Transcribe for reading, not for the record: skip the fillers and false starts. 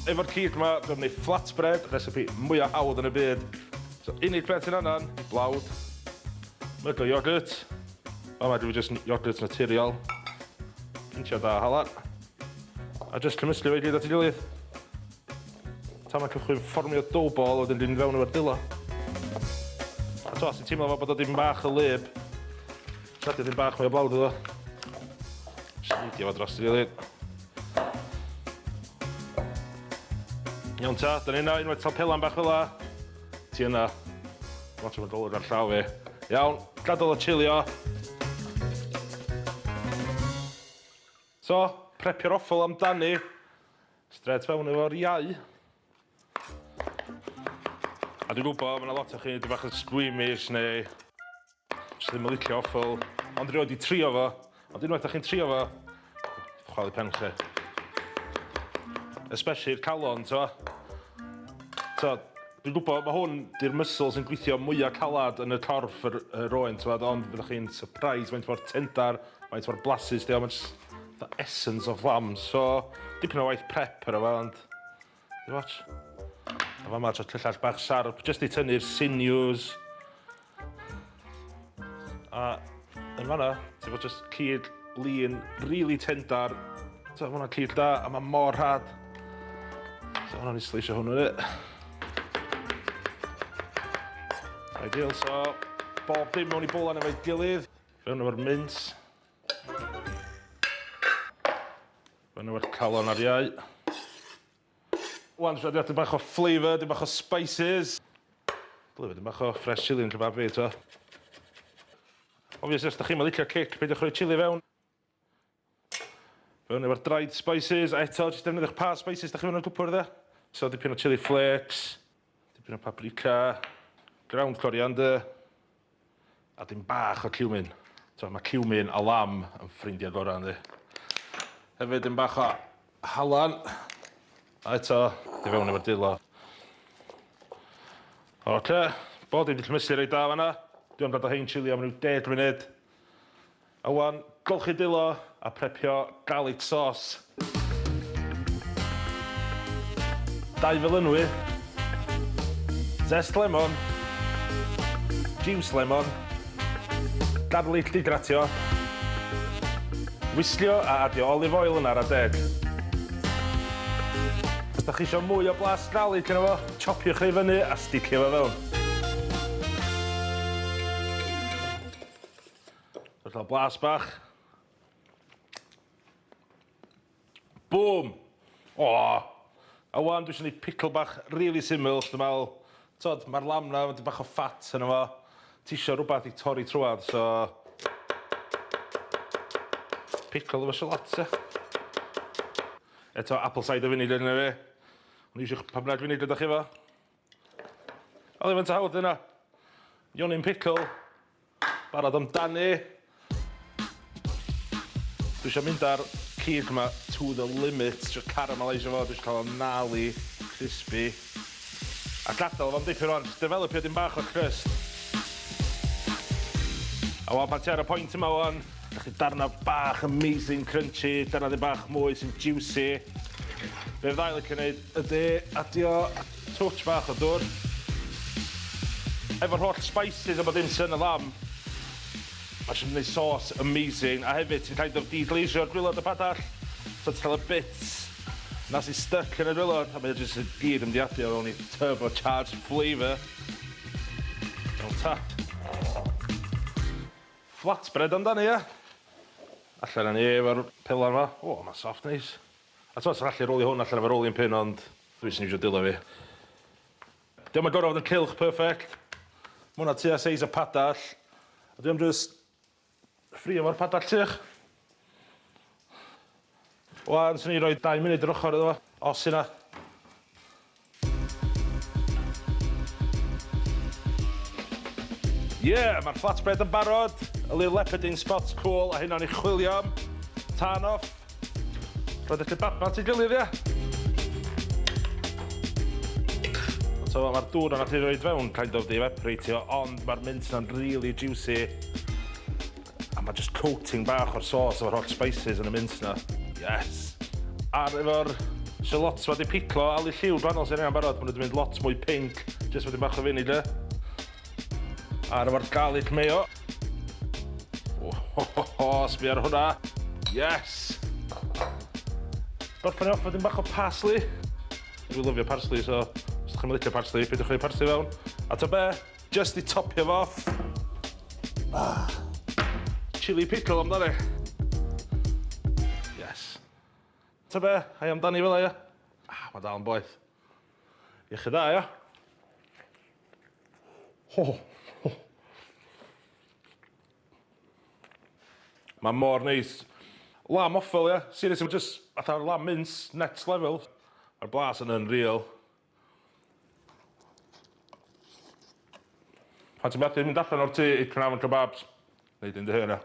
Efo'r cig 'ma, dwi am wneud flatbread, recipe mwya hawdd yn y byd. So, unig peth sy'n angen, blawd, myg o yoghurt. Fama dwi jyst yoghurt naturiol. Pinsiad da halan. A jyst cymysgu fe i gyd at ei gilydd. Tan mae'n cychwyn fformio dough ball, wedyn dwi'n mynd fewn efo'r dwylo. A to, os ti'n teimlo fel bod o dim bach o lyb, Adio dipyn bach mwy o blawd iddo. Jyst neidio fo dros rili. Iawn ta, da ni yna, unwaith cael pelan bach fel la. Ti yna. Watch o'n golwg ar llaw fi. Iawn, gadael o chilio. So, prepio'r offal amdani. Straight fewn efo'r iau. A dwi'n gwybod, mae yna lot o chi dipyn bach yn squeamish neu jyst ddim yn licio offal, ond rioed 'di trio fo, ond unwaith 'dach chi'n trio fo, chwalu pen chi. Especially calon, t'mo'? T'od, dwi'n gwybod ma' hwn 'di'r muscle sy'n gweithio mwya calad yn y corff yr yr oen, t'mod, ond fyddwch chi'n surprised faint mor tendar, faint mor blasus 'di o, ma'n jyst fatha essence of lamb, so dipyn o waith prep arno fo, ond Dim ots. A fama tro cyllell bach siarp, jyst i tynnu'r sinews. A yn fanna, ti fod just cig lean, really tendar. So, mae hwnna'n cig da, a mae mor rhad. So, hwnna'n i sleisio hwnnw, ni. Ideal, so, bob dim mewn i bowlan efo'i gilydd. Fewn efo'r mince. Fewn efo'r calon ar iau. Wan, dwi'n dipyn bach o flavour, dipyn bach o spices. Dwi dipyn bach o fresh chili yn kebab fi, to. Obviously, os da chi'n licio cic, peidiwch rhoi chili fewn. Fewn efo'r dried spices, a eto, jyst defnyddiwch pa spices da chi fewn o'r cwpwrdd, e. So, dipyn o chili flakes, dipyn o paprika, ground coriander, A dim bach o cumin. T'mo' ma' cumin a lamb yn ffrindia gora yndi? Hefyd dim bach o halan. A eto, i fewn efo'r dwylo. Oce, bob dim 'di cymysgu reit da fan 'na. Dwi am gadal hein chilio am ryw deg munud. A wan, golchi dwylo a prepio garlic sauce. Dau felynwy, zest lemon, jiws lemon, garlic 'di gratio, whisglio a adio olive oil yn ara deg. Os da chi isio mwy o blas garlic yno fo, chopiwch rhei fyny a sticio fo fewn. Dwi'n cael blas bach. Boom! O! A wan dwi eisiau gwneud pickle bach really syml, dwi'n meddwl, tod, mae'r lamb na, mae'n bach o fat yno fo. Ti eisiau rhywbeth i torri trwad, so... Pickle efo shallots, e. Eto, apple cider vinegar yna fi. O'n i eisiau pa bynnag vinegar da chi efo. Oedd e'n hawdd yna. Onion pickle. Barod amdani. Dwi eisiau mynd ar cig yma to the limit, eisiau caramelisio fo, dwi eisiau cael o'n gnarly, crispy. A gadael fo'n dipyn rwan, just developio dim bach o crust. A wan pan ti ar y pwynt yma wan, da chi darna bach amazing crunchy, darna ddim bach mwy sy'n juicy. Be fydda i licio neud ydy adio Twtsh bach o dwr. Efo'r holl spices a bod dim sy yn y lamb, mae jyst yn gwneud sauce amazing, a hefyd ti'n kind of deglazio'r gwilod y padell, so ti'n cael y bits 'na sy'n stuck yn y gwilod, a mae o jyst i gyd yn mynd i adio fewn i turbocharged flavour. Iawn ta. Flatbread amdani ia? Allan â ni efo'r pelan 'ma. O, mae'n soft neis. A t'mod, 'swn allu rolio hwn allan efo rolling pin ond dwi jyst yn iwsio dwylo fi. Dio'm yn gor'o' fod yn cylch perfect. Ma' wnna tua seis y padall. A dwi am jyst ffrio fo'r padall sych. Wan, swn i roi 2 munud yr ochr iddo fo, os hynna. Ie, yeah, mae'r flatbread yn barod. Y little leopardine spots cool, a hynna'n ei chwilio am. Tân off. Roedd y kebab at ei gilydd, ia. So, mae'r dŵr yna chi roed fewn kind of di evaporatio, ond mae'r mince yna'n really juicy. A mae just coating bach o'r sauce efo'r holl spices yn y mince na. Yes! Ar efo'r... Shallots ma 'di piclo, ali lliw gwahanol sy'n rheina'n barod, maen nhw 'di mynd lot mwy pink, jyst wedyn bach o vinegar. Ar efo'r garlic mayo. Oh, ho, ho, ho, sbio ar hwnna. Yes! Gorffen ni off wedyn bach o parsley. Dwi'n lyfio parsley, so os ydych chi'n licio parsley, peidiwch rhoi parsley fewn. A ta be, just i topio fo off. Ah. Chili pickle amdani. Yes. Ta be, ai amdani fel ia? Ah, mae dal yn boeth. Iechyd da, ia? Ho, ho. Mae mor neis. Lamb offal, ia? Seriously, mae just fatha'r lamb mince, next level. Mae'r blas yn unreal. Pan ti'n methu mynd allan o'r tŷ i Caernarfon Kebabs, neud un dy hun, ia.